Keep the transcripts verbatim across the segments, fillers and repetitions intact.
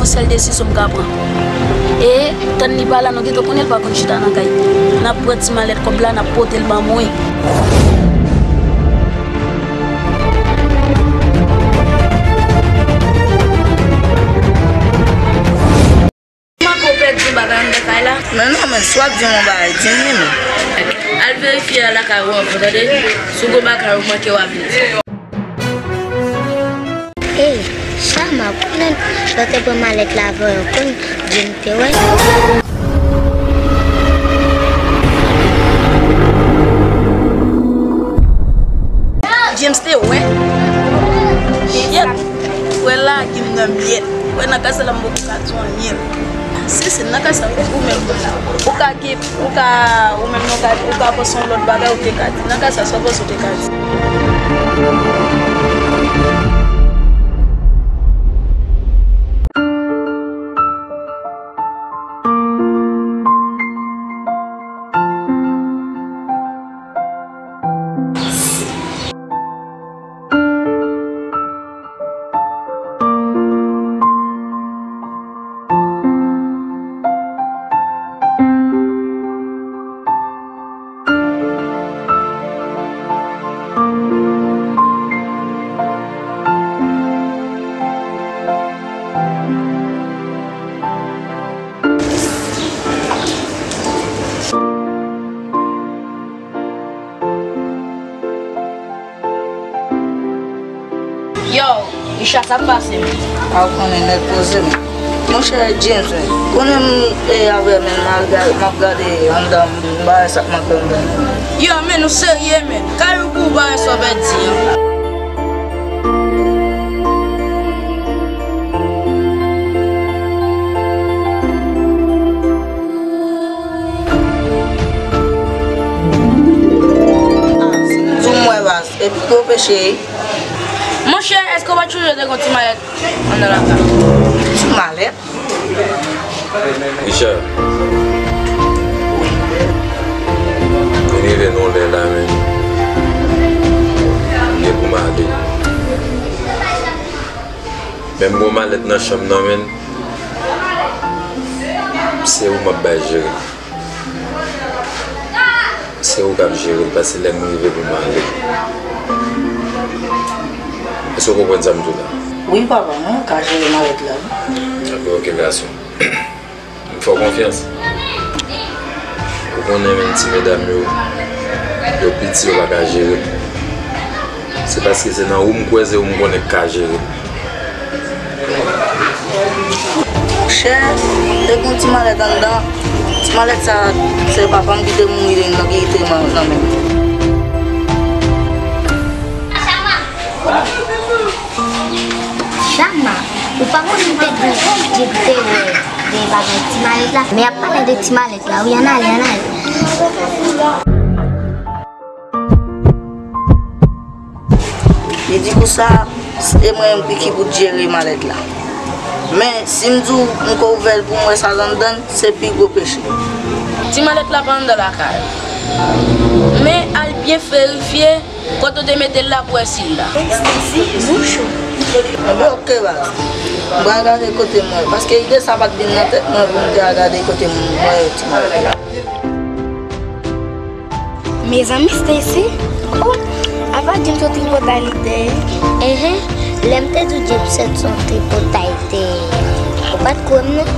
Yon sèl desizyon m ka pran. E, tann li pa la, nou gentan konnen l pa konn chita nan kay. N ap pran ti malèt kòb la, n ap pote l ban mwen. Manke w pèdi yon bagay anndan kay la? Men non, men si w ap di m yon bagay, di m li men. Al verifye lakay ou anvan, tande? Si w gen bagay ou manke, w a vin di. Ey, Chama, ou konnen lè w te pran malèt la avè w, ou konn James te wè? James te wè? Yèp. Wè lage m nan myèt. Wè nan kay sa la m poko ka di w anyen. Si, si, nan kay sa, ou menm, ou ka gen, ou ka, ou menm, ou ka, ou ka panse yon lòt bagay, ou te ka di. Nan kay sa, sa w panse ou te ka di. Yo, Richard, sa k pase, men? A, ou konnen nèg poze, men. Monchè James, men. Konnen m, e, avè men m al ga-, m ap gade anndan m, m bagay sa k manke anndan m. Yo, men, nou serye, men. Kay ou pou bagay sa w pèdi an. A, si m di w m wè baz, epi gwo peche. Monchè, èske w pa t sonje te gen yon ti malèt anndan lakay? Ti malèt? Richard, vin rive nan yon lè la, men. M gen pou m ale. Men m gen yon malèt nan chanm nan, men. Se ou m ap bay jere. Se ou k ap jere l, paske lè m rive pou m ale. Èske w konprann sa m di w la? Wi, papa, mwen ka jere malèt la, wi. Enben, oke, gason. M fè w konfyans. Ou konnen, menm ti medam yo, yo piti, yo pa ka jere. Se paske se nan ou m kwè, se ou m konnen k ka jere. Monchè, te gen yon ti malèt anndan. Ti malèt sa, se papa m ki te mouri, li nan ki te nan men m. Chama, ou pa konn m te di w, Djeb te wè de bagay ti malèt la. Men y ap pale de ti malèt la, wi, ann ale, ann ale. Li di konsa, se mwen ki pou jere malèt la. Men, si m di w m ko ouvè l pou m wè sa k anndan l, se pi gwo peche. Ti malèt la pa anndan lakay. Men, al byen verifye kote w te mete l la pou w wè si l la. Stacy, bouch ou. Enben, oke, baz. M pral gade kote m wè. Paske ide sa pa t vin nan tèt mwen pou m te al gade kote m wè ti malèt la. Mezanmi, Stacy, oh, apa James se yon tripotay li te ye? Enhen, lè m te di w James se yon tripotay li te ye, ou pa t kwè m non.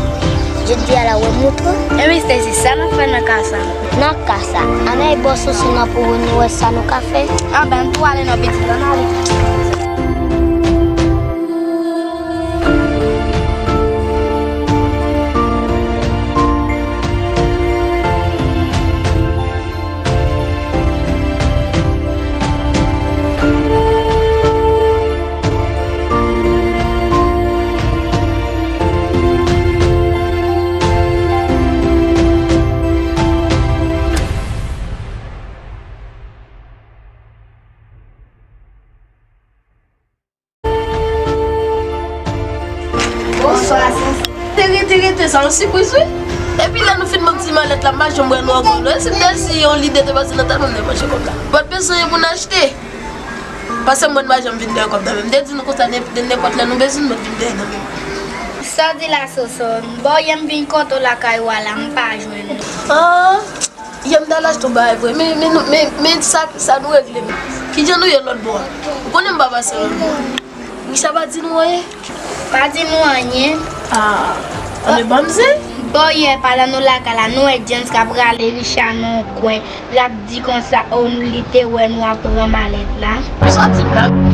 Jodi a la, ou wè m montre w. Enben, Stacy, sa n ap fè nan ka sa? Nan ka sa, ann al bò Soso nan pou nou wè sa nou ka fè. Anben, n pou ale non, pitit, ann ale. Bonswa, sè. Te rete, rete, sa yon sipriz, wi. Epi lè nou fin ban m ti malèt la, m pa janm wè nou ankò, non. E si m te si yon lide te pase nan tèt mwen, m te manje kòb la. Mwen pa t bezwen anyen pou n achte. Paske mwen pa janm vin dèyè kòb nan men m. M te di nou konsa, nen-, nenpòt lè nou bezwen m, mwen vin dèyè nan men m. Sa w di la, Soso? Bò yè m vin kote w lakay ou a la, m pa jwenn ou. Ah, yè m t al achte yon bagay vre. Men, men, men, men sa, sa nou regle. Kijan nou ye lòt bò a? Ou konnen m pa pase lòt bò a. Richard pa di nou anyen? Pa di nou anyen. Ah, ann ban m zen. Bò yè, pandan nou lakay la, nou wè James k ap rale Richard nan yon kwen. L ap di konsa, o, li te wè nou ap pran malèt la. Sa w di blag?